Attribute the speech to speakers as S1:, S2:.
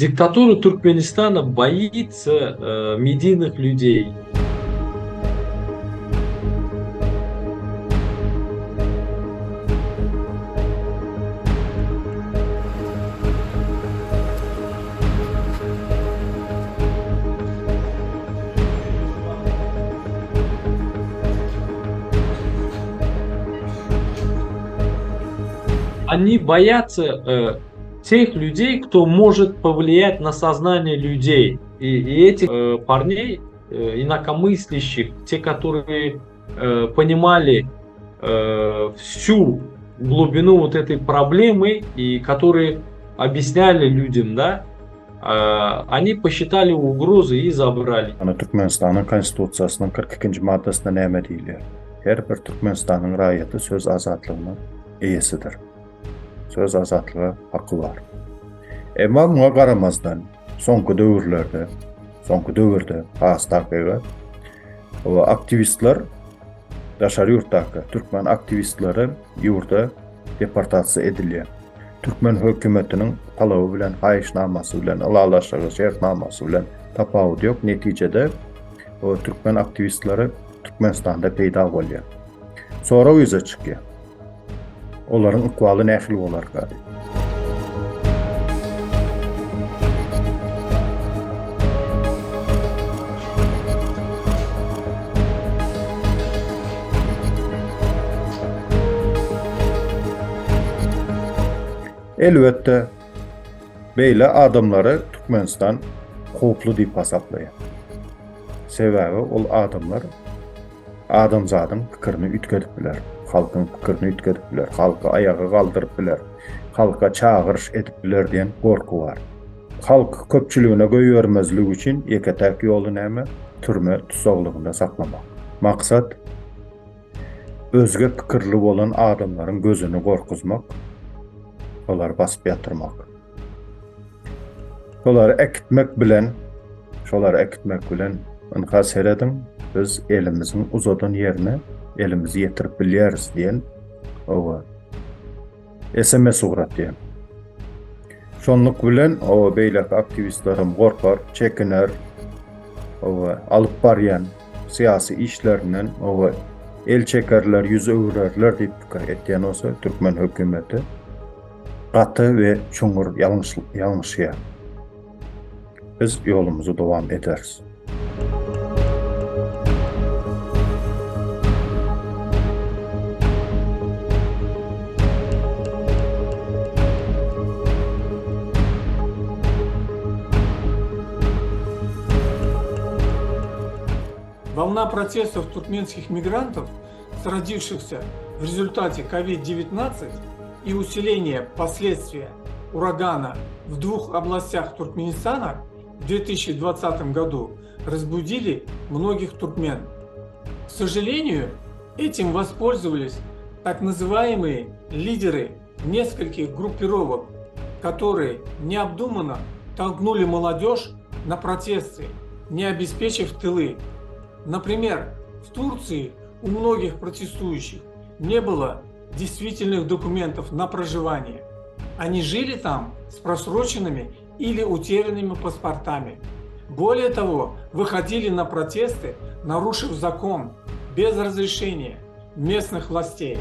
S1: Diktatura Türkmenistana boýitsa mediynych lýudey. Oni boýatsa Тех людей, кто может повлиять на сознание людей. И, и этих э, парней, э, инакомыслящих, те, которые э, понимали э, всю глубину вот этой проблемы и которые объясняли людям, да, э, они посчитали угрозы и забрали.
S2: Ana Türkmenistanyň Konstitusiýasynyň 42-nji maddasynda näme diýilýär? Her bir Türkmenistanyň raýaty söz azatlygynyň eýesidir. Söz azatlyga haky bar. Emma muňa garamazdan, soňky döwürlerde, soňky döwürde has takygy, aktiwistler daşary ýurtdaky türkmen aktiwistleri ýurda deportasiýa edilýär. Türkmen hökümetiniň talaby bilen, haýyşnamasy bilen, ylalaşygy, şertnamasy bilen tapawudy ýok. Netijede türkmen aktiwistleri Türkmenistanda peýda bolýar. Sorag ýüze çykýar. Olaryň ykbaly nähili bolarka? Elbetde, beýle adamlary Türkmenistan howply diýip hasaplaýar. Sebäbi ol adamlar Adamzadyň pikirini üýtgedip biler, halkyň pikirini üýtgedip biler, halky aýaga galdyryp biler, halka çagyryş edip biler diýen gorky bar. Halk köpçüligine goýbermezlik üçin ýeke-täk ýoly näme? Türme tussaglygynda saklamak. Maksat, özge pikirli bolan adamlaryň gözüni gorkuzmak, olary basyp ýatyrmak. Şolary äkitmek bilen, şolary äkitmek bilen, ynha serediň, biz elimiziň uzadan ýerine elimizi ýetirip bilýäris diýen oba SMS ugratýar. Şonluk bilen oba beýleki aktiwistler hem gorkar, çekiner, oba alyp barýan syýasy işlerinden oba el çekerler, ýüz öwürerler diýip pikir etýän bolsa türkmen hökümeti gaty we çuňňur ýalňyşýar. Biz ýolumyzy dowam ederis.
S3: Волна протестов туркменских мигрантов, сродившихся в результате COVID-19 и усиление последствия урагана в двух областях Туркменистана в 2020 году разбудили многих туркмен. К сожалению, этим воспользовались так называемые лидеры нескольких группировок, которые необдуманно толкнули молодежь на протесты, не обеспечив тылы. Например, в Турции у многих протестующих не было действительных документов на проживание. Они жили там с просроченными или утерянными паспортами. Более того, выходили на протесты, нарушив закон, без разрешения местных властей.